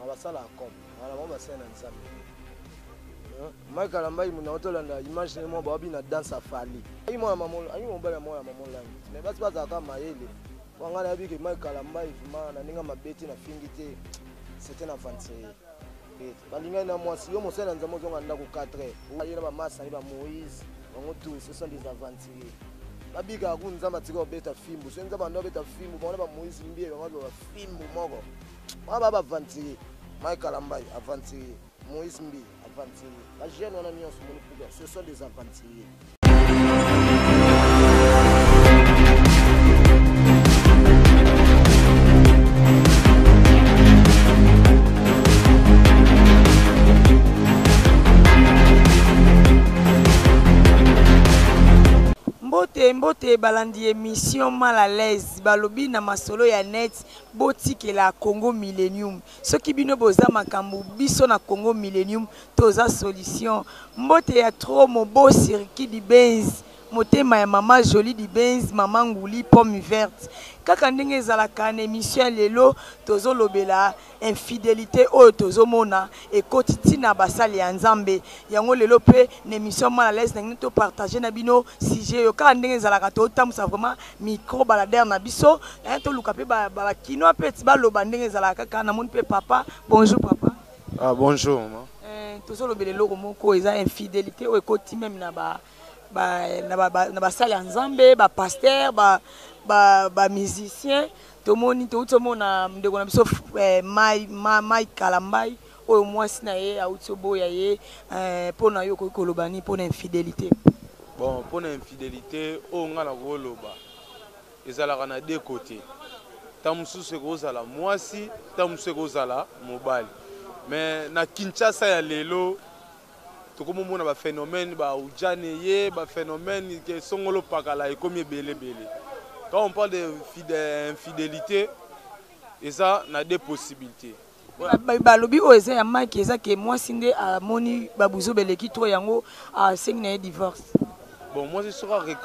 Ma basalaka comme wana bango basali na Nzambe. Mike Kalambay muna otolanda image ne mwa babi na danse ya Fally. Ayi mwana mama ayi mobali ya mwana mama olangi. Mais basi bazalaka mayele. Po nga nayebi ke Mike Kalambay vraiment na ndenge mabe te na fingi te. C'était un aventurier. Balingani na mwasi yo mosali na Nzambe ozonga ndako 4 heures. Ye na ba masa ba Moïse bango tous ce sont des aventuriers. Babikaka ku Nzambe atika kobeta fimbu. Soki Nzambe ando abeta fimbu bango na ba Moïse Mbiye bango ba fimbu moko. Wana ba aventurier. Mike Kalambay aventurier. Moïse Mbiye aventurier. Ba jeunes wana nyonso moni pourquoi ce sont des aventuriers. Mbote mbote balandi emission mal à l'aise balobi na masolo ya net botikela Congo Millennium soki bino boza makambu biso na Congo Millennium toza solution mbote ya trop mobo sirki dibenz motema ya mama jolie dibenz mama nguli pomme verte kaka ndenge ezalaka na emission ya lelo tozolobela infidelite oyo tozomona ekoti ntina basali ya nzambe yango lelo mpe na émission mal à l'aise nangi to partager na bino sujet oyo kaka ndenge ezalaka totambwisa vraiment micro baladeur na biso eh, toluka mpe bakinois mpe ti baloba ndenge ezalaka kaka namoni mpe papa bonjour papa ah, bonjour mama eh, tozolobela eloko moko eza infidélité oyo ekoti meme na ba na basali ya nzambe bapaster bamusicien tomoni touti omona ndeko na biso eh, mai, mai kalambai oyo mwasi na ye auti oboya ye eh, mpo na yo okoki koloba nini mpo na infidélité bon mpo na infidélité oyo ngai nakoloba ezalaka na deux côté ntango mosusu ekozala mwasi ntango mosusu ekozala mobali mais na kinshasa ya lelo tokomomona baphénomène baujane ye baphénomène ke songolo pakala ekomi ebele ebele quand on parle de infidélité eza na deux possibilités balobi oyo eza ya mike eza ke mwasi nde amoni babuzoba eleki to yango asengi na ye divorce bon mwasi soki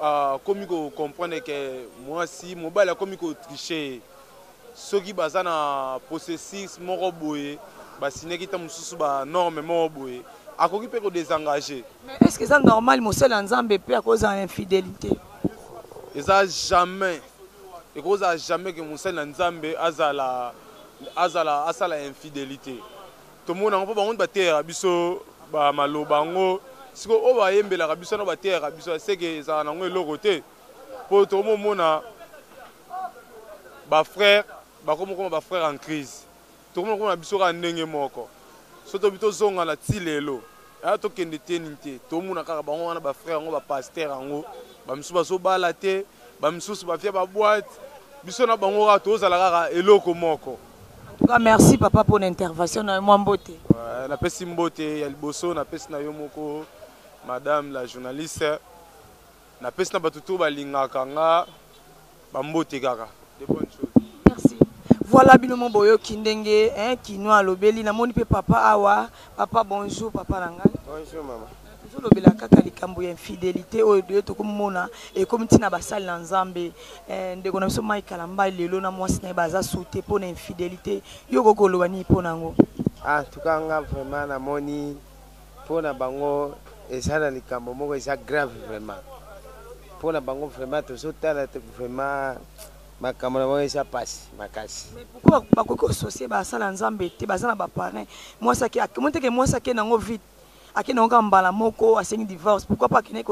akomi kocomprendre ke mwasi mobali akomi kotriche ye soki baza na processus moko boye basignaki ta mosusu banorme moko boye akoki mpe kodésengage mais est ce que eza normal mosali ya nzambe mpe akozala na infidélité eza jamais ekozala jamais ke mosali na nzambe azala azala asala infidélité tomona yango mpo bango bateyaka biso bamaloba yango sikoyo oyo bayembelaka biso wana bateyaka biso seke ezala nango eloko te mpo tokomomona bafrère bakomokoma bafrère en crise Tokomi komona biso kaka ndenge moko. Soki tobi tozonga na ti lelo, aya tokende te nini te. Tomona kaka bango wana ba frères yango ba pasteurs yango, ba misusu bazobala te, ba misusu bavia ba boîte. Biso na bango kaka tozala kaka eloko moko. En tout cas, merci papa pour l'intervention na mwa mbote. Ouais, napesi mbote ya liboso napesi na yo moko madame la journaliste. Napesi na bato to balingaka nga ba mbote kaka. De bonnes choses. Merci. Voilà bino mo boyoki ndenge hein kinois alobeli namoni pe papa awa papa bonjour papa na ngai. Bonjour maman. Tozolobela kaka likambo ya infidélité oyo doye tokomona ekomi ntina basali na Nzambe eh, ndeko na biso Mike Kalambay lelo na mwasi na ye baza sute mpo na infidélité yo okoki koloba nini mpo na yango? En tout cas nga vraiment namoni Pona bango eza na likambo moko eza grave vraiment pona bango vraiment tozo tala vraiment makambo na bango eza pasi makasi. Mais pourquoi bakoki ko associer ba sala nzambe te baza na ba parrain mwasi ake omoni te ke mwasi ake nango vite ake nango kaka mbala moko asengi divorce pourquoi pas akende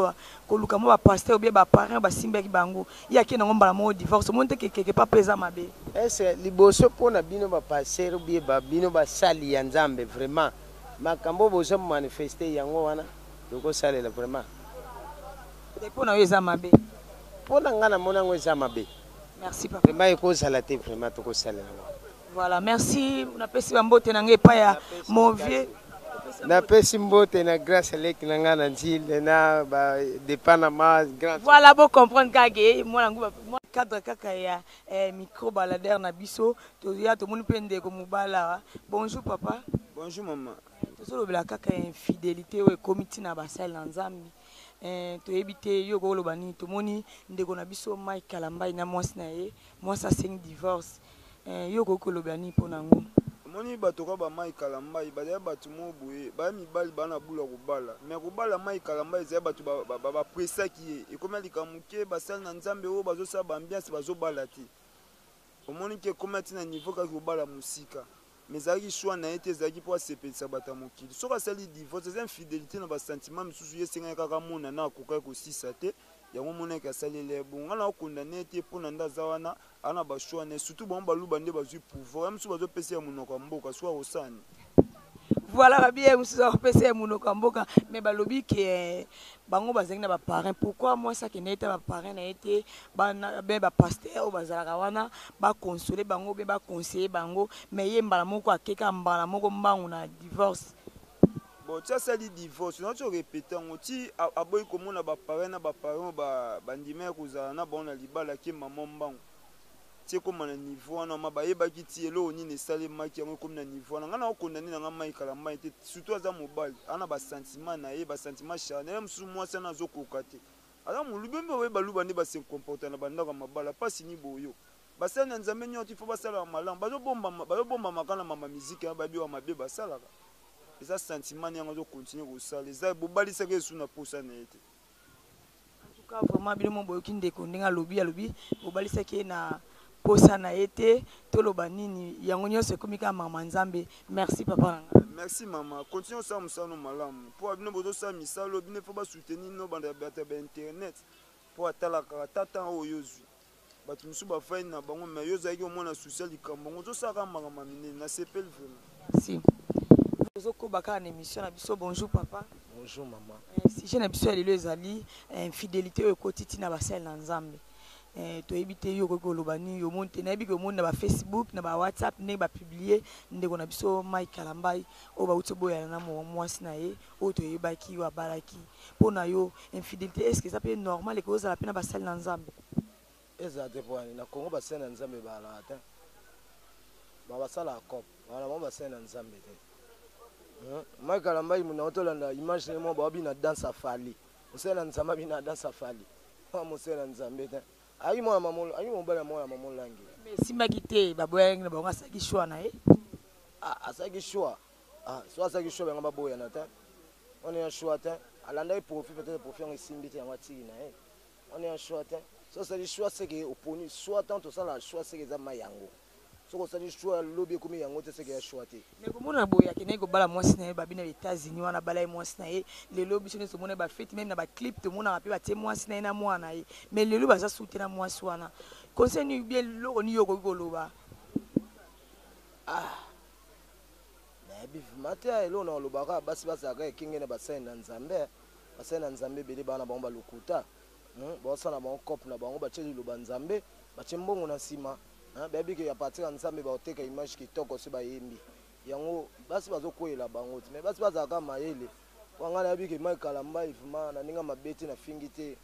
koluka mwa ba pasteur ou bien ba parrain basimbaki bango ye ake nango mbala moko divorce omoni te ke quelque part pe eza mabe. Est ce liboso pona bino ba pasteur ou bien ba bino basali ya nzambe vraiment Makambo oyo bozo manifester yango wana toko salela vraiment. Te pona yo eza mabe. Pona nga na moni yango eza mabe. Merci papa. Vraiment eko zala te vraiment toko salela yango. Voilà merci napesi ba mbote na nga epai ya mon vieux. Napesi mbote na Grace leki na nga na Ndjili na ba depanama grand. Voilà bo comprendre kaka ke mwana nguba cadre kaka ya eh, micro baladeur na biso toya tomoni mpe ndeko mobala bonjour papa bonjour mama tozolobela kaka infidélité oyo ekomi ntina basali na nzambe eh, toyebi te yo okoloba nini tomoni ndeko na biso mike kalambai na mwasi na ye mwasi asengi divorce eh, yo okoki kolobela nini mpo na yango? Omoni bato ka ba Mike Kalambay bazali bato moko boye baya mibali baa na bula kobala mais kobala Mike Kalambay ezali bato ba pressaki ye ekomi ya likambo moke basali na Nzambe oyo bazosala ba ambiance bazobala te omoni ke ekomi ati na niveau kaki kobala mosika mais ezalaki choix na ye te ezalaki mpo asepelisa bato ya mokili soki asali divorce eza infidelite na ba sentiment misusu ye esengaki kaka amona na akokaki kosisa te yango omonaki asaleli ye bongo nga na condamne ye te mpo na nde aza wana Aza na ba choix naye surtout bango baluba nde bazui pouvoir ya mosusu bazo pesa ya munoko ya mboka soki akosala nini. Voilà babi ye mosusu akopesa ye monoko ya mboka mais balobi ke eh, bango bazalaki na baparrain pourquoi mwasi akende ye ta baparrain na ye te bana be bapaster oyo bazalaka wana baconsole bango be baconseille bango mais ye mbala moko akeka mbala moko mbangu na divorce. Bon ti asali divorce nauti ko repeter yango ti aboyi komona ba parrain na ba parrain oyo ba ndimaki kozala na bango na libala ke maman mbangu ti ekoma na niveau wana ma bayebaki ti eloko nini esalemaki yango ekomi na niveau wana ngai nako condamne na ngai Mike Kalambay te surtout aza mobali aza na ba sentiment na ye ba sentiment charnel ye mosusu mwasi wana azokoka te aza molubi mpe oye baluba nde ba se comporta na bandako ya mabala pasi ni boyo basali na Nzambe nyonso il faut basalaka malamu bazobombama bazobombama kaka na mama miziki wana bayebi wa mabe basalaka Eza sentiment ne yango azo continuer kosala eza bobalisaki ye lisusu na posa na ye te. En tout cas vraiment bino mo boyoki ndeko ndenge alobi alobi bobalisaki ye na posa na ye te toloba nini yango nyonso ekomi kaka mama Nzambe merci papa na nga. Merci mama continue osala mosala no malamu po bino bozosala misala oyo bino faut ba soutenir no banda bato ya ba internet po atalaka ata temps oyo ozwi bato mosusu bafandi na bango mais yo ozalaki omona souci ya likambo yango ozosala kaka makambo ya minene nasepeli vraiment. Merci. Tozokoba kaka na émission na biso. Bonjour papa. Bonjour maman. Eh, sujet na biso ya lelo ezali eh, infidélité oyo ekoti ntina basali na Nzambe. Eh, toyebi te yo okoki koloba nini omoni te nayebi ke omoni na bafacebook na bawhatsapp ndenge bapublie ndeko na biso mike kalambai oyo bauti oboyana na mwasi na ye oyo toyebaki oyo abalaki mpo na yo infidélité est ce que eza mpe normal ekoki ozala mpe na basali na nzambe Ezala te po na Congo basali na nzambe balaka te ba basalaka cop wana bango basali na nzambe te Mike Kalambay muna tolanda image na ye moko baobina danse ya Fally mosali na nzambe abina danse ya Fally wana mosali na nzambe te ayaki mwana mama ayaki mobali ya mwana mama olangi mais esimbaki te baboyaki na bango asalaki choix na ye ah asalaki choix ah so asalaki choix bango baboyana te wana ya choix te alandaki profit peut-être profit yango esimbi te yango atiki na ye Wana ya choix te. Soki osali choix seke oponi choix tant osala choix seke eza ma yango. Soki osali choix lobi ekomi yango te seke ya choix te. Mais komona boye akendaki kobala mwasi na ye babi na Etats Unis wana abala ye mwasi na ye lelo biso nionso tomona ba fete meme na ba clip tomonaka pe batie mwasi na ye na mwana na ye mais lelo baza su te na mwasi wana conseil nini bien eloko nini yo okoki koloba? Ah nayebi vraiment te eloko na kolobaka basi bazalaka ekenge na basali na Nzambe. Basali na nzambe ebele baa na bango ba lokuta baosala na bango coop na bango batie liloba nzambe batie mbongo na nsima bayebi ke a partir ya nzambe bakoteka image kitoko soki bayembi yango basi bazokweyela bango te mais basi bazalaka mayele po ngai nayebi ke Mike Kalambay vraiment na ndenge mabe te nafingi te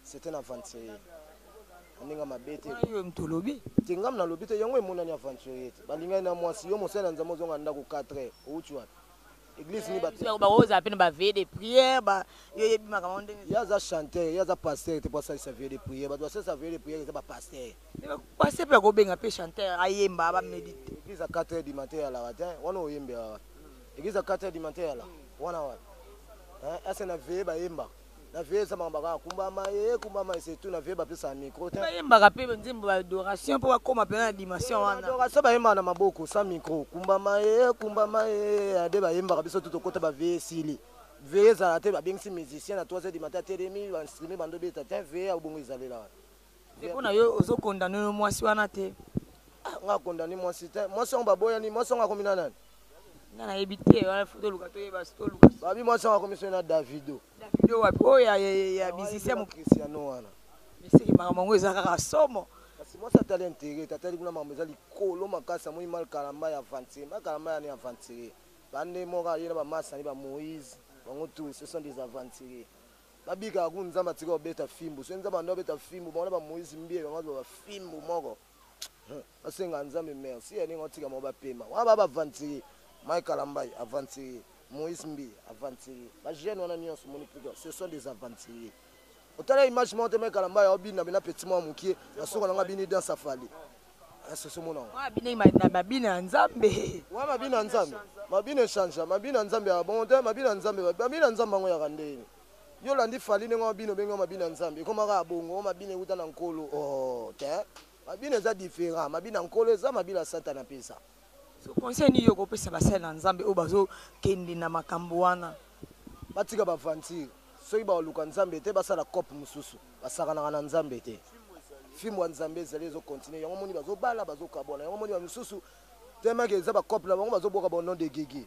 c'est un aventurier na ndenge mabe te yo moto olobi te ngam nalobi te yango emonani aventurier te balingani na mwasi yo mosali na nzambe ozonga ndako 4 heures outi wapi Eglise ni batu. Bakozala pe na ba veille de prière ba yo yebi makambo ndenge. Ye aza chanteur, ye aza pasteur te po asalisa veille de prière. Bato basalisa veille de prière eza ba pasteur. Pasteur pe akobenga pe chanteur ayemba ba medite. Eglise ya 4 heures du matin eyalaka te, wana oyembelaka wapi? Eglise ya 4 heures du matin eyalaka wana wapi? Hein, est-ce na veille bayembaka? Na veille eza makambo kaka kumbama ye kumbama ye c'est tout na veille bapesaka micro te. Bayembaka pe nzembo ba adoration po bakoma pena na dimension wana. Adoration bayembaka na maboko sans micro kumbama ye kumbama ye ade bayembaka biso tout tokota ba veille esili. Veille ezala te babengisi musicien na 3 heures du matin atelemi ba instrument bando beta te veille ya bongo ezalela wana. Te pona yo ozo condamne yo mwasi wana te. Ah nga condamne mwasi te. Mwasi yango baboyani mwasi yango akomi na nani? Nga nayebi te wana faut toluka toyeba toluka. Babi mwasi yango akomi soki na Davido. Davido wapi oyo ya ya musicien mo Cristiano wana. Misiki makambo yango eza kaka somo. Kasi mwasi atali intérêt atali kuna makambo eza likolo makasi amoni mal kalamba ya aventurier mal kalamba yani aventurier bande moko aye na ba masani ba Moïse bango tout ce sont des aventuriers Babikaka kuna nzambe atika kobeta fimbu soki nzambe abanda kobeta fimbu bango na ba moise mbiye bango bazwa ba fimbu moko basenga nzambe merci ya ndenge otika bango bapema wana ba baventurier mike kalambay aventurier moise mbiye aventurier ba jeune wana nyonso moni pourquoi ce sont des aventuriers otala image moko te mike kalambay aobina bina petit mwa mokie na suka nanga bini danse afali. Soso mona yango. Wana bino na mabina ya Nzambe. Wana mabina ya Nzambe. Mabina echangea, mabina ya Nzambe ya bongo te, mabina ya Nzambe, mabina ya Nzambe yango yaka ndenge nini? Yo olandi Fally ndenge wana bino obengi yango mabina ya Nzambe, ekoma kaka bongo, oh mabina ewuta na Nkolo, oh te. Mabina eza different, mabina ya Nkolo eza, mabina ya Satana pe eza. So conseil nini yo okopesa basali na Nzambe oyo bazo kende na makambo wana? Batika ba aventure, soki bakoluka Nzambe te basala coop mosusu, basakanaka na Nzambe te. Fimbu ya Nzambe ezali ezo continuer, yango omoni bazo bala bazo kabwana, yango omoni ba misusu tellement que eza ba coop na bango bazo bwaka ba nom de Guegue.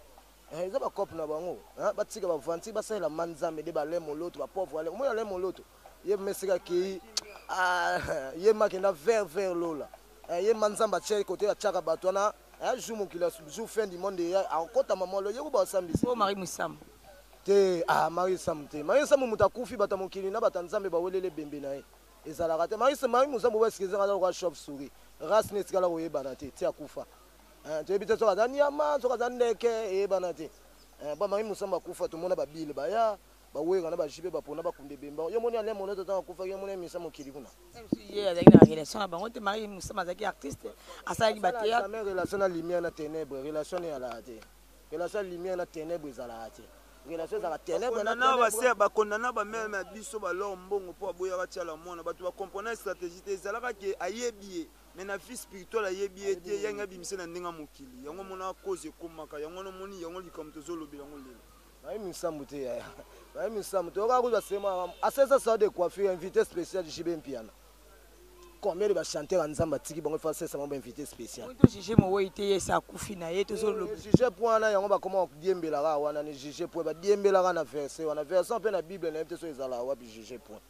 Eh eza ba coop na bango, hein, batika ba aventure basalela ma Nzambe nde ba Alain Moloto, ba pauvre Alain, omoni Alain Moloto ye vraiment esika akeyi ah ye ma akenda vers vers lola. Eh ye ma nzambe atia ye kote atiaka batu wana eh jour mokili ya jour fin du monde eya akokota maman lo ye ko basambisa Oh Marie Misamu. Te ah Marie Misamu te Marie Misamu mutu akufi batu ya mokili na batu ya nzambe baweleli ebembe na ye ezalaka te Marie Marie Misamu ba excuse nga aza lokola chauve souris race ne etikala koyebana te ti akufa eh toyebi te soki aza niama soki aza ndeke eyebana te eh ba Marie Misamu akufa tomona ba bile baya Ba werra na ba JB ba pona ba kunda ebembe yango. Yo omoni Alain Moloto tango akufaki yo omoni amimisa mokili kuna? Ye azalaki na relation na bango te Marie Mussama azalaki artiste asalaki ba theatre. Jamais relation na lumière na tenebre relation ne ezalaka te. Relation ya lumière na tenebre ezalaka te. Relation ezalaka tenebre na tenebre. Ba condamna ba mère na biso ba lor mbongo po aboyaka tshala mwana batu ba comprena strategie te ezalaka ke ayebi ye mais na vie spirituelle ayebi ye te ye alingi abimisa ye na ndenge ya mokili yango omonaka cause ekomaka yango wana omoni yango likambo tozo lobela yango lelo. Marie Misambu te yaya. Marie Misambu te. Oka kuza sema asesa salon de coiffure invité spécial JB Mpiana. Combien de ba chanteurs ya Nzambe atiki bango fa sesa bango ba invité spécial. Oyo to juger moweyi te ye esi akufi na ye tozo loba. Juger point wana yango bakoma kodiembela kaka wana ni juger point badiembela kaka na verset wana verset mpe na bible nayebi te soki ezalaka wapi juger point.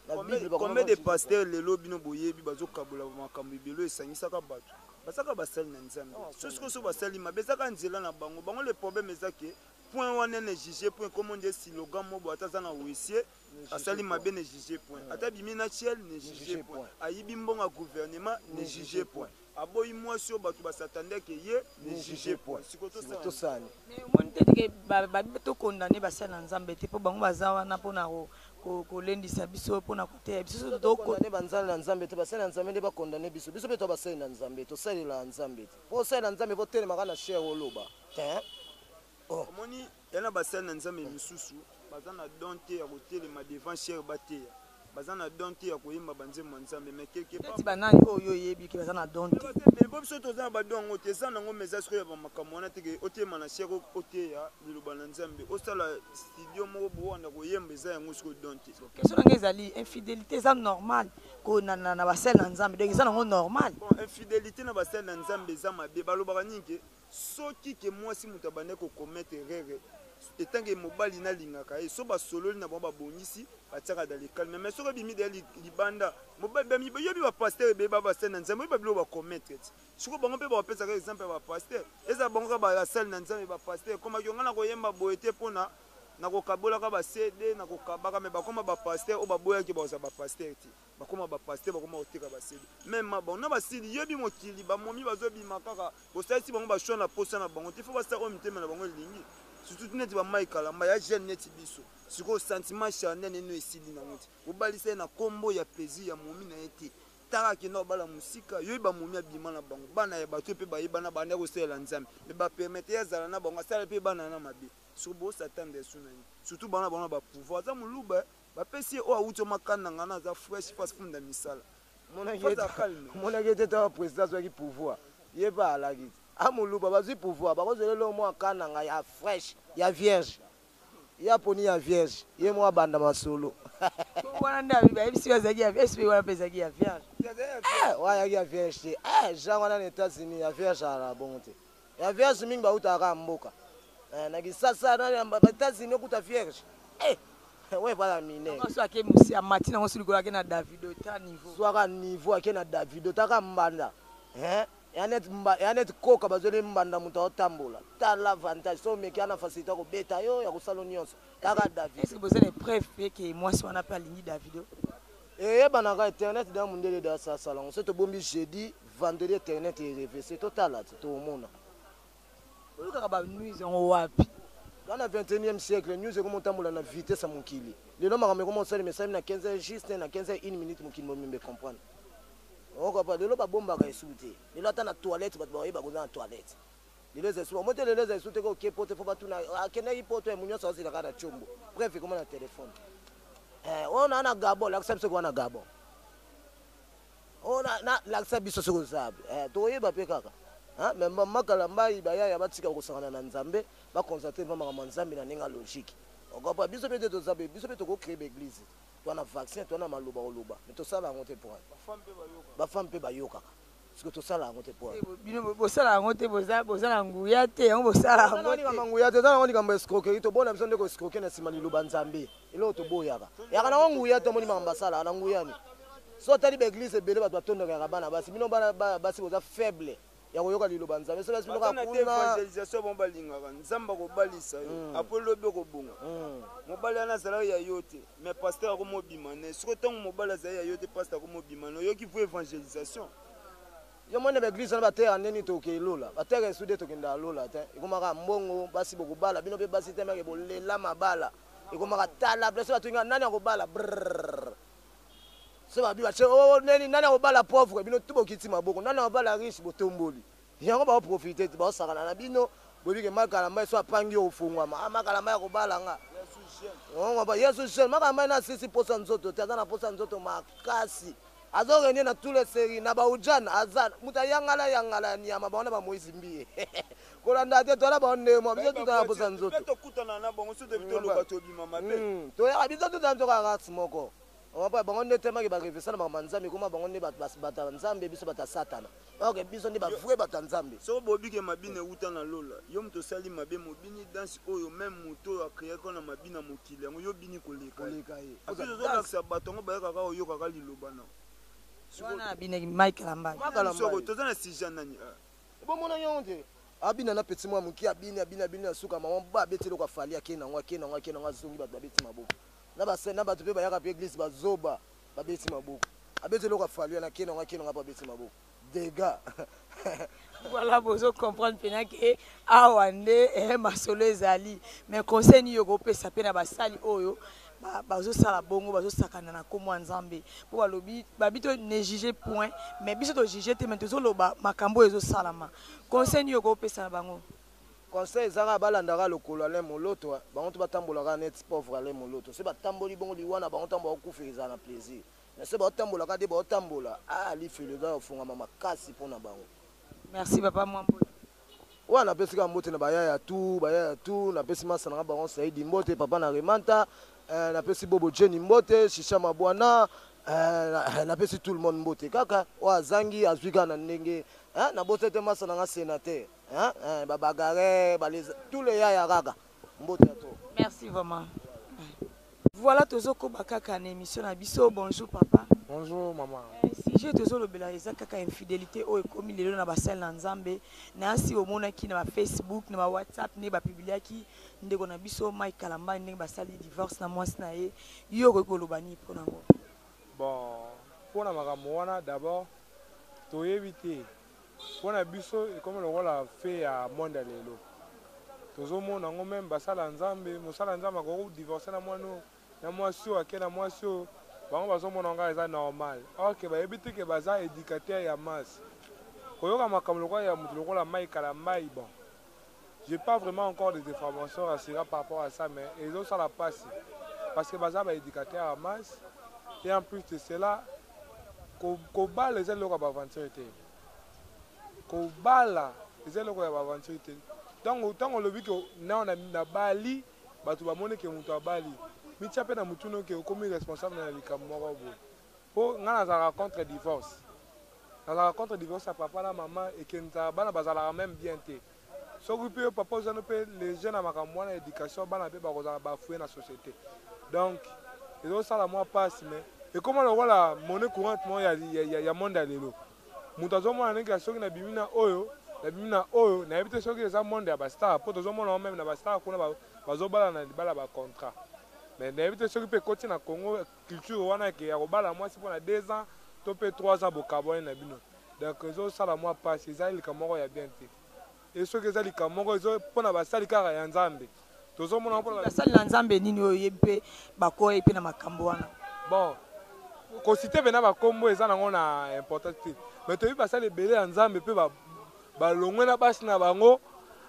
Na bible bakoma Combien de pasteurs lelo bino boyebi bazokabola makambo ebele oyo esangisaka bato bazaka basali na Nzambe so sikoyo so basali mabe ezaka nzela na bango bango le problème eza ke point wana ne juge point comme on dit slogan mobo ata aza na huissier asali mabe ne juge point ata abimi na ciel ne juge point ayibi mbongo ya gouvernement ne juge point Aboyi mwasi oyo batu ba s'attendait que ye ne juge point. Sikoyo tosala nini? Mais omoni te que ba to condamner basali na Nzambe te po bango baza wana pona kolendisa biso pona koteya biso soki to condamner ba nzali na Nzambe te basali na Nzambe nde ba condamner biso biso pe toza basali na Nzambe tosalelaka Nzambe te po osalela Nzambe faut otelema kaka na chaire oloba te oh. Omoni ya na basali na Nzambe misusu baza na don te ya kotelema devant chaire bateya baza na don te ya koyemba ba nzembo ya Nzambe mais quelque part Neti ba nani oyo yo oyebi ke baza na don te? Baza ebele po biso toza na ba don yango te eza nango mais eza sikoyo ya ba makambo wana te ke otelema na chaire oteya liloba na Nzambe osala studio moko boye obanda koyemba eza yango sikoyo don te. Question na nga ezali infidelite eza normal ko na na basali na Nzambe donc eza nango normal? Bon infidelite na basali na Nzambe eza mabe balobaka nini ke Soki ke mwasi mutu abandaki ko commettre erreur etant que mobali na lingaka ye soki basololi na bango babongisi batiaka dans le calme mais soki ebimi dejà libanda mobali ba yobi ba pasteur ebele ba basali na nzambe oyebi ba biloko ba commettre ti sikoyo bango pe bakopesaka exemple ya ba pasteur ezala bango kaka basali na nzambe ba pasteur ekomaki nga nakoyemba boye te pona nakokabolaka ba CD nakokabaka mais bakoma ba pasteur oyo baboyaki bakozala ba pasteur te. Bakoma ba pasteur bakoma koteka ba CD meme bango na basili yebi mokili ba momi bazo bima kaka bosalisi bango ba choix na posa na bango te faut basala oyo mitema na bango elingi surtout neti ba Mike Kalamba ya jeune neti biso sikoyo sentiment charnel neno esili nango te obalisa ye na kombo ya plaisir ya momi na ye te taka akenda kobala mosika yoyi ba momi abima na bango bana ya bato mpe bayebana banda kosalela Nzambe mais ba permettre ye azala na bango asala mpe bana na mabe sikoyo bo s'attendre su na nini surtout bana bango na ba pouvoir aza moluba Bapesi ye oyo awuti omakanda nga naza fresh face funda misala. Omonaki ete tango president azwaki pouvoir ye pe alaki te a muluba bazwi pouvoir bakozwela eloko moko akananga ya fresh ya vierge ye aponi ya vierge ye moko abanda masolo. Wana nde bayebisi yo azalaki ya vierge wana pe ezalaki ya vierge. Eh wana ayaki ya vierge te eh genre wana na Etats Unis ya vierge azalaka bongo te ya vierge mingi bawutaka kaka mboka eh na kisasa na ba Etats Unis okuta vierge eh Ouais voilà mineur. Yango ake musi amati nango su likolo ake na Davido ta niveau. Zwaka niveau ake na Davido taka mbanda. Hein? Ya net mba ya net koka bazoli mbanda moto aotambola. Tala avantage so omeki ana facilité ya kobeta yo ya kosala nyonso. Taka Davido. Est-ce que boza na preuve pe que mwasi wana pe alingi Davido? Eyebanaka internet da mundele da sasala ngo so tobombi jeudi vendredi internet e revese totala ti tokomona. Oyokaka ba news yango wapi? Toza na 21ième siècle, news ekoma otambola na vitesse ya mokili. Lelo makambo ekoma osalema esalemi na 15 heures juste, na 15 heures une minute mokili mobimba e comprendre. Okopa lelo babombaka esu te. Lelo ata na toilette bato bakoyeba koza na toilette. Lelo eza esu. Omo te lelo eza esu te ko ke poto fo batuna akendaki poto ya nyonso azela kaka na tshombo. Bref ekoma na telefone. Eh, oyo na na Gabon, lakisa biso kwa na Gabon. Oyo na na lakisa biso soki oza. Eh, tokoyeba pe kaka. Hein, mais makala mbai bayaya batika kosangana na Nzambe, ba concentrer pa makambo ya Nzambe na ndenge ya logique. Okopa biso pe te toza biso pe toko créer ba église. Toa na vaccin, toa na maloba koloba, mais tosala yango te po ba femme pe bayokaka. Siko tosala yango te po bino bosala yango te, boza boza na nguya te, yango bosala yango te. Likambo nguya te, eza nango likambo escroquerie. Tobona biso nde ko escroquer na nsima liloba Nzambe. Eloko toboyaka yaka nango nguya te. Omoni makambo basalaka na nguya ni so otali ba église ebele, bato batondaka yaka bana basi. Bino bana basi boza faible ya koyoka liloba Nzambe. So basi bino kaka kuna évangélisation, bango balingaka Nzambe akobalisa yo, apres lobi okobonga. Mobali wana azalaki ya yo te, mais pasteur akomobima ne. Soki ntango mobali azali ya yo te, pasteur akomobima ne. Oyoki vo évangélisation. Yo moni ba église wana bateyaka ndeni tokei lola, bateyaka esu de tokendaka lola te. Ekomaka mbongo basi bokobala bino mpe basi te meke bolela mabala ekomaka tala place bato inga nani akobala brrr. So babi batie oh, neni nani akobala pauvre, bino tu bokiti maboko. Nani akobala riche, botomboli yango. Baoprofite te, baosakana na bino. Boyebi ke makala mai so apangi yo ofungwama. Ah, makala mai akobala nga yesu jeune. Makala mai na asisi posa nzoto te, aza na posa nzoto makasi, azorenie na tous les séries na baujana. Aza moto ayangala yangala ya nyama bango na bamoïse Mbiye. Kolanda te, toala bango ndemo biso tutana posa nzoto. Tokutana na bango so toyebi toloba tobima mabe. Toyaka biso tutana toka race moko. Opa bango nde temaki barevesa na makambo ya Nzambe. Ekoma bango nde bato ya Nzambe, biso bato ya Satana. Ok, biso nde bavrai bato ya Nzambe. Soko bobike mabina ewuta na lola, yo moto osali mabe, mobini danse oyo meme moto oyo akreaki na mabina mokili yango, yo bini koleka. Koleka ye. Apres ozolakisa bato yango bayakaka oyokaka liloba na wana abinaki Mike Lambai. Soko toza na sujet nani? Bomona yango te, abina na petit mwa moki, abini abini abini, na suka mama ba abeti eloko afali, akei nango, akei nango, akei nango, azongi, bato babeti maboko na base na bato mpe bayaka mpe église bazoba babeti maboko. Abeti eloko afali wana, akei nango, akei nango, mpo abeti maboko dégâts. Voilà, bozo comprendre mpena ke awa nde masolo ezali. Mais conseil nini okopesa mpe na basali oyo bazosala bongo, bazosakana na nkombo ya Nzambe? Mpo balobi babi to ne juge point, mais biso tojuge te, mais tozoloba makambo oyo ezosalama. Conseil nini okopesa na bango? Conseil ezaka balandaka lokolo Alain Moloto. Bango to batambolaka neti pauvre Alain Moloto. So batamboli bongo, liwa na bango ntango bakokufa ezala na plaisir. Mais so baotambolaka nde baotambola, ah, lifelo eza kofungama makasi mpona bango. Merci papa Mwambo. Wana napesi kaka mbote na bayaya tu, bayaya tu. Napesi masa nanga bango Saidi mbote, papa na Remanta. Napesi Bobo Jeni mbote, Shisha Mabwana. Napesi tout le monde mbote kaka. Oyo azangi azwi kaka na ndenge. Nabosa te masa nanga sénateur, babagare, tous les yaya kaka mbote ya to. Merci vraiment. Voilà, tozokoba kaka na émission na biso. Bonjour papa. Bonjour maman. Sujet tozolobela eza kaka infidélité oyo ekomi lelo na basali na Nzambe. Nayasi omonaki na bafacebook, na bawhatsapp ndenge bapubliaki ndeko na biso Mike Kalambani, ndenge basali divorce na mwasi na ye. Yo okoki koloba nini mpo nango? Bon, mpona makambo wana, d'abord toyebi te. Mpona biso ekomi lokola fait ya monde ya lelo. Tozomona yango même basala Nzambe, mosala Nzambe akoki kodivorce na mwana oyo, na mwasi oyo ake na mwasi oyo. Bango bazomona yango eza normal, or ke bayebi te ke baza éducateur ya masse. Koyoka makambo lokola ya moto lokola Mike Kalambay, bon, j'ai pas vraiment encore des informations rassurantes par rapport à ça, mais ezosala mpasi parce que baza baéducateur ya masse. Et en plus de cela, kobala eza eloko ya baaventure te. Kobala eza eloko ya baaventure te. Ntango olobi ke nao nabali, bato bamoni ke moto abali, mitia mpe na motuni ke okomi responsable na likambo moko boye. Mpo ngai nazalaka contre divorce, nazalaka contre divorce ya papa na mama. Ekendaka, bana bazalaka même bien te. Soki mpe yo papa ozano mpe léger na makambo wana éducation, bana mpe bakozala bafouye na société. Donc ezosala mwa mpasi, mais ekóma lokola monnaie courante moko ya monde ya lelo. Moto azomona ndenge soki nabimi na oyo, nabimi na oyo, nayebi te soki eza monde ya bastar, mpo tozomona même na bastar kuna bazobala na libala bacontrat. Mais nayebi te soki mpe ekoti na Congo culture wana ke ya kobala mwasi mpona 2 ans to mpe 3 ans bokabwani na bino. Donc ezosala mwa mpasi, eza likambo moko ya bien te. E soki eza likambo moko ezo mpona basali kaka ya Nzambe, tozomona mpona basali na Nzambe nini oyo oyebi mpe bakoyi mpe na makambo wana? Bon. Kociter pena ba kombo eza nango na importance te, mais toyebi basali ebele ya Nzambe pe ba balongwe na basi na bango,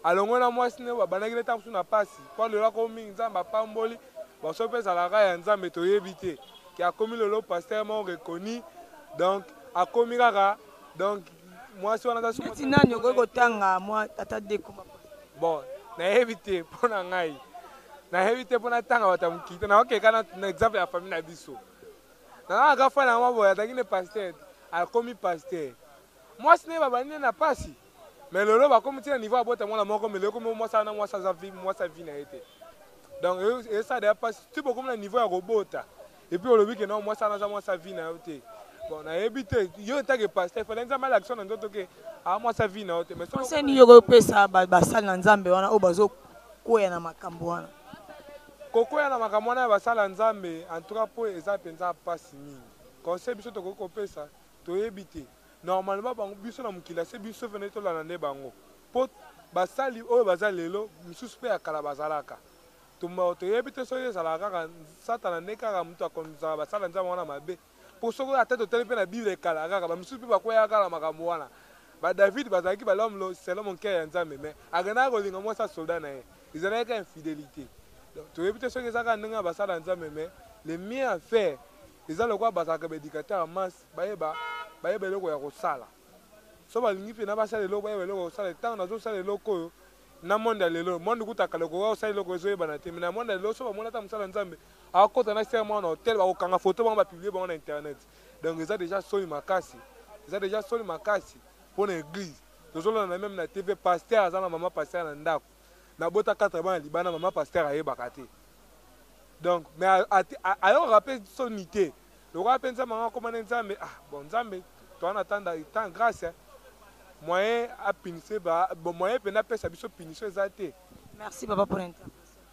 alongwe na mwasi ne babandaki ne ntango mosusu na pasi, po lelo akomi mingi Nzambe apamboli, bon soki pe ezalaka ya Nzambe toyebi te, ke akomi lelo pasteur moko reconnu, donc akomi kaka donc mwasi wana aza Neti nani okoki kotanga mwa ata deux kombo? Bon nayebi te mpo na ngai nayebi te mpo natanga bato ya mokili te, nakokeka na exemple ya famille na biso. Nanga kaka fana yango boye azalaki ne pasteur akomi pasteur mwasi naye babandi ne na pasi mais lelo bakomi ti na niveau abota mwana moko mais lelo komi mwasi wana mwasi aza vie mwasi ya vie na ye te donc esala deja pasi ti bokomi na niveau ya kobota et puis olobi ke non mwasi wana aza mwasi ya vie na yo te bon nayebi te yo etake pasteur fallait nzambe alakisa na nzoto ke a mwasi ya vie na yo te mais conseil nini yo okopesa basali na nzambe wana oyo bazokwea na makambo wana? Kokweya na makambo wana ya basali ya Nzambe en tout cas po eza penza pasi mingi. Conseil biso tokoki kopesa toyebi te. Normalement bango biso na mokili ya se biso fene tolanda nde bango po basali oyo baza lelo misusu pe ya kala bazalaka. Toyebi te soki ezalaka kaka satana nde kaka mutu akonzaka basali ya Nzambe wana mabe. Po soki ata totali pe na bible kala kaka ba misusu pe bakweyaka kaka na makambo wana. Ba David bazalaki ba l'homme selon mon cœur ya Nzambe mais akendaka kolinga mwasi ya soldat na ye. Ezalaki kaka infidelite. Donc toyebi te soki eza kaka ndenge ya basali ya Nzambe mais le mieux à faire eza lokola bazalaka ba educateurs ya masse bayeba bayeba eloko ya kosala. Soki balingi pena basala eloko bayeba eloko ya kosala tango nazosala eloko oyo na monde ya lelo monde kutu ya kala okoka kosala eloko ezo yebana te mais na monde ya lelo soki bamoni ata mosali ya nzambe akota na sœur moko na hotel bakokanga photo bango ba publier bango na internet donc eza dejà soni makasi eza dejà soni makasi pona eglise tozolanda meme na TV pasteur aza na maman pasteur na ndako na bota 4 bana libanda maman pasteur ayebaka te donc mais ayokaka pe soni te Lokola pe nzambe yango akoma nde nzambe ah bon nzambe toza na temps temps grace moyen a punisse ba bon moyen pena apesa biso punition eza te. Merci papa pour l'intervention.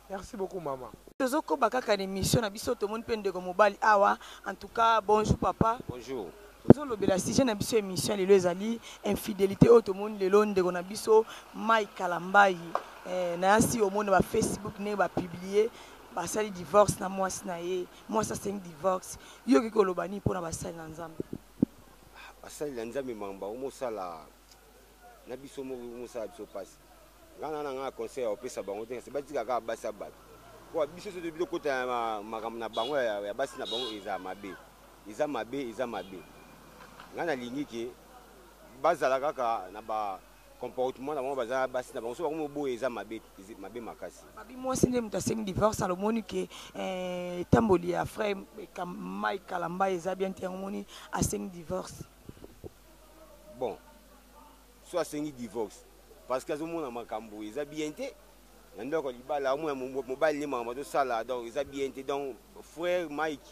Merci beaucoup maman. Tozo koba kaka na emission na biso tomoni pe ndeko mobali awa en tout cas bonjour papa. Bonjour. Tozo lobela sujet na biso emission lelo ezali infidelite oyo tomoni lelo ndeko na biso Mike Kalambayi eh, na yasi omoni ba Facebook ndenge ba publier basali divorce na mwasi na ye Mwasi asengi divorce. Yo okoki koloba nini pona basali na Nzambe? Basali na Nzambe makambo bango mosala na biso moko mosala biso pasi. Nga na na nga conseil ya kopesa bango te kasi batika kaka basi ya bato. Po biso soki toyebi tokota na makambo na bango ya basi na bango eza mabe. Eza mabe, eza mabe. Nga nalingi ke bazala kaka na ba comportement na bango baza na basi na bango soki bakomi oboya eza mabe mabe makasi. Babi mwasi nde moto asengi divorce alomoni ke eh, etamboli ya frère Mike Kalambay eza bien te yango moni asengi divorce. Bon so asengi divorce parce que azomona makambo eza bien te na ndako ya libala omona mobali nde makambo azosala donc eza bien te donc frère Mike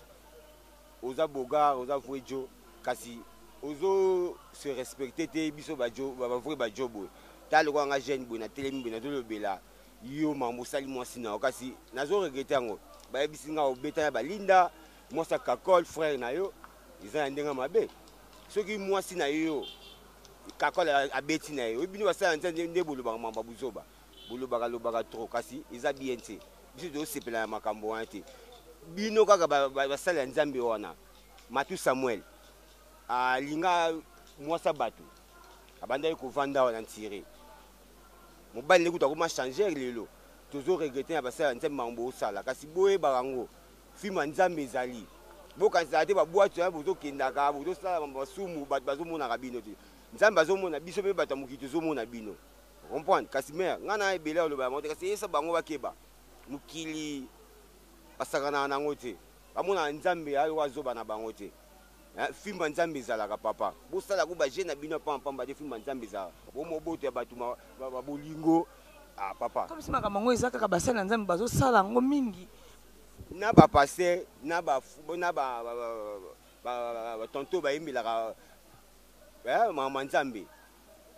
Oza beaugard oza vrai djo kasi ozo se respecter te biso ba djo ba vrai ba djo boye tala lokola nga jeune boye na telemi boye nazo lobela yo makambo osali mwasi na yo kasi nazo regretter yango bayebisi nga obeta na ba linda mwasi ya kakol frère na yo eza na ndenge mabe soki mwasi na yo kakol abeti na ye oyebi bino basala nza nde bolobaka makambo ya buzoba Bolobaka lobaka trop kasi eza bien te biso tozo sepela na makambo wana te bino kaka basali ya nzambe wana Matou Samuel alinga mwasi ya bato abandaki kovanda awa na ntire mobali nde kutu akoma changer lelo tozo regrete na basali ya nzambe makambo bosala kasi boyebaka yango film ya nzambe ezali bokanisaka te babwati wana bozokendaka bozosala masumu bato bazomonaka bino te nzambe azomona biso mpe bato ya mokili tozomona bino Comprendre kasi mère nga na ebele ya loba yango te kasi yesa bango bakeba mokili basakanaka na yango te bamonaka nzambe ayo azoba na bango te fimbo ya nzambe ezalaka papa bosala ko ba jeu na bino pamba pamba te fimbo ya nzambe ezalaka bomoboto ya bato babolingo ah papa comme si makambo yango eza kaka basali na nzambe bazosala yango mingi na ba pasteur na ba na ba ba tonto bayembelaka mama nzambe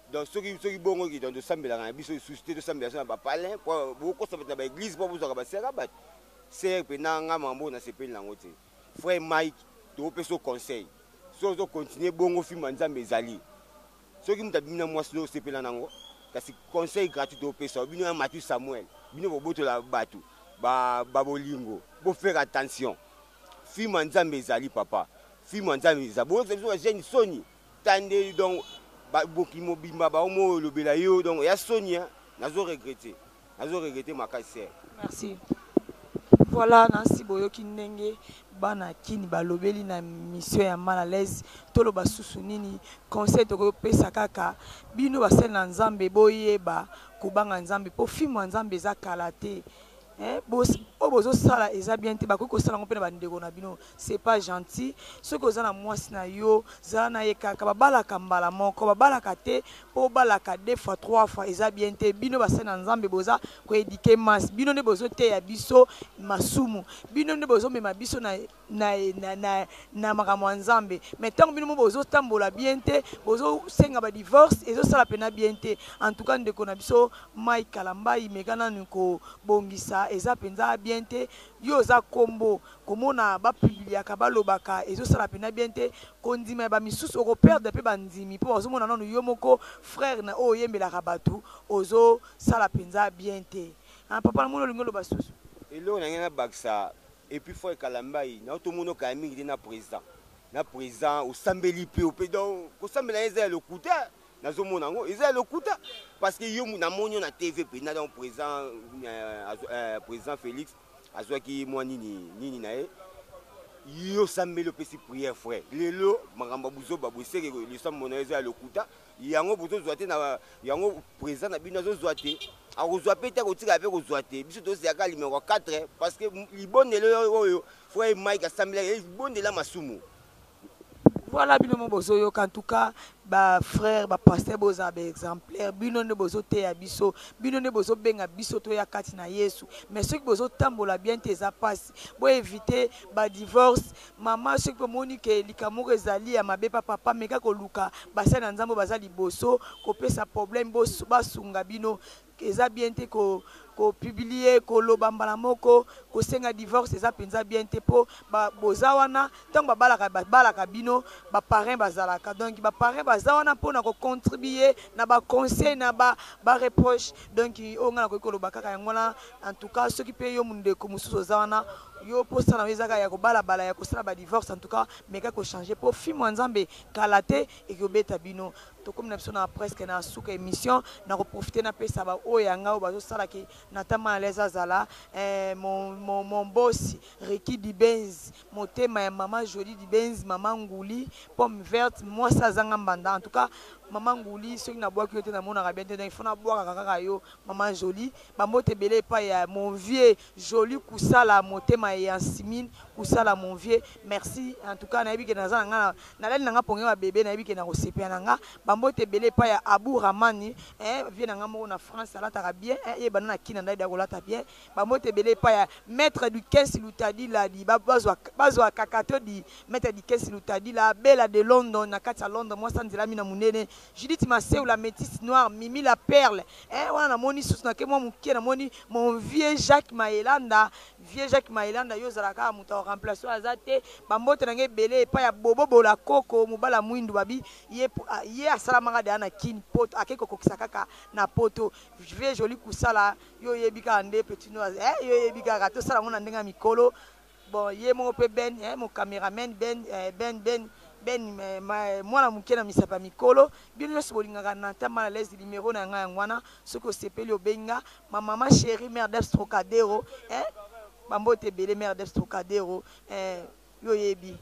Donc soki soki bongo ki donc tosambelaka na biso lisusu te tosambela so na ba palin po bokosa bato na ba eglise po bozwaka ba sœur ya bato sœur pena nga mambo oyo nasepeli nango te frère Mike tokopesa yo conseil soki ozo continuer bongo fimbo ya nzambe ezali soki moto abimi na mwasi no osepela nango kasi conseil gratuit topesa yo bino ya Mathieu Samuel bino bobotola bato ba ba bolingo bo faire attention fimbo ya nzambe ezali papa. Film ya Nzambe eza boyokisa biso ba jeune soni ta nde donc mokili mobimba baomo olobela yo donc ya soni hein nazo regrette nazo regrette makasi sœur. Merci. Voilà, nasi boyoki ndenge bana kin balobeli na mission ya mal à l'aise toloba susu nini conseil tokopesa kaka bino basali na Nzambe boyeba kobanga Nzambe po film ya Nzambe eza kala te. Eh, oyo bozosala eza bien te, bakoki kosala yango mpe na bandeko na bino, c'est pas gentil. Soki oza na mwasi na yo, zala na ye kaka. Babalaka mbala moko, babalaka te mpo obalaka deux fois trois fois, eza bien te. Bino basali na Nzambe boza koedike masse, bino nde bozoteya biso masumu, bino nde bozomema biso na na, na, na, na makambo ya Nzambe. Mais ntango bino mo bozotambola bien te, bozosenga ba divorce, ezosala mpena bien te. En tout cas ndeko na biso Mike Kalambayi, meka nanu kobongisa, eza mpenza bien te. Yo oza kombo, komona bapubliaka balobaka, ezosala mpena bien te. Kondima ya bamisusu, okoperdre mpe bandimi mpo bazomona nanu yo moko frère na oyo oyembelaka bato, ozosala mpenza bien te. Ah, papa namoni olingi oloba susu. Eloko na ngai nabakisa. Et puis frère Kalambayi, na tomono kala mingi te na président. Na président osambeli pe ope donc kosambela eza ya lokuta. Nazomona yango eza ya lokuta parce que yo namoni yo na TV pe na donc président euh, euh, président Félix azwaki mwa nini nini na ye yo osambeli opesi prière frère lelo makambo ya buzoba boye seke losambo na yo eza ya lokuta yango bozozwa te na yango président na bino azozwa te akozwa mpe te akotikala mpe kozwa te biso tozela kaka numéro 4 parce que libondelo oyo frère Mike asambelaki libondela masumu. Voilà, bino mo bozoyoka, en tout cas ba frère ba pasteur bozala ba exemplaire, bino nde bozoteya biso, bino nde bozobenga biso toya kati na Yesu. Mais soki bozotambola bien te eza pasi, bo éviter ba divorce. Mama soki bomoni ke likambo moko ezali ya mabe pa papa, meka koluka basali na Nzambe baza liboso kopesa problème, basunga bino. Eza bien te ko ko publier koloba mbala moko kosenga divorce, eza mpenza bien te po ba boza wana ntango babalaka, babalaka bino ba parrain bazalaka, donc ba parrain baza wana mpona ko contribuer na ba conseil na ba ba reproche. Donc oyo ngai nakoki koloba kaka yango wana. En tout cas soki mpe yo ndeko mosusu oza wana, yo mposa na yo eza kaka ya kobalabala ya kosala ba divorce, en tout cas meka kochanger po film ya Nzambe kala te ekobeta bino. Tokomi na biso na presque na suka émission, na koprofite napesa ba oyo ya ngai oyo bazosalaki na tama à l'aise azala eh, mon, mon, mon boss Ricky Dibenz, motema ya mama Jolie Dibenz, mama Nguli pomme verte, mwasi azanga mbanda. En tout cas mama Nguli soki nabwaki yo te namonaka bien te, donc il faut nabwakaka kaka yo mama Jolie. Bambote ebele epai ya mon vieux Jolie Kusala, motema ya Yansimine Kusala, mon vieux merci. En tout cas nayebi ke naza na nga nalali na nga ponge wa bébé, nayebi ke na kosepela na nga. Bambote ebele epai ya Abu Ramani, eh, vieux na nga moko na France alataka bien, eh, ye bana na Kina ndai da kolata bien. Bambote ebele epai ya maître du Kesi Lutadi Ladi, bazwa bazwa kakato di maître du Kesi Lutadi la Bella de London na kati ya Londres, mwasa nzela mina munene. Judith Maseu la métisse noire, Mimi la perle, eh, wana namoni susu na ke mwa moke, namoni mon vieux Jacques Maelanda, vieux Jacques Maelanda yo ozalaka kaka moto ya remplacer aza te. Bambote na ngai ebele epai ya Bobo Bola Koko mobala mwindu babi ye, ye asalamaka deja na Kin poto, ake kokokisa kaka na poto. Vieux Joli Kusala yo oyebi kaka nde petit noir, eh, yo oyebi kaka tosala yango na ndenge ya mikolo. Bon ye moko pe Ben, eh, mon cameraman Ben, eh, Ben, Ben, Ben, eh, ma, mwana moke na misapi ya mikolo. Bino nyonso bolingaka Nathan mal à l'aise, numéro na ngai yango wana. Soki osepeli obenga ma maman chérie mère d'Ebs Trocadero, eh, bambote ebele mère d'Ebs Trocadero, eh, yo oyebi.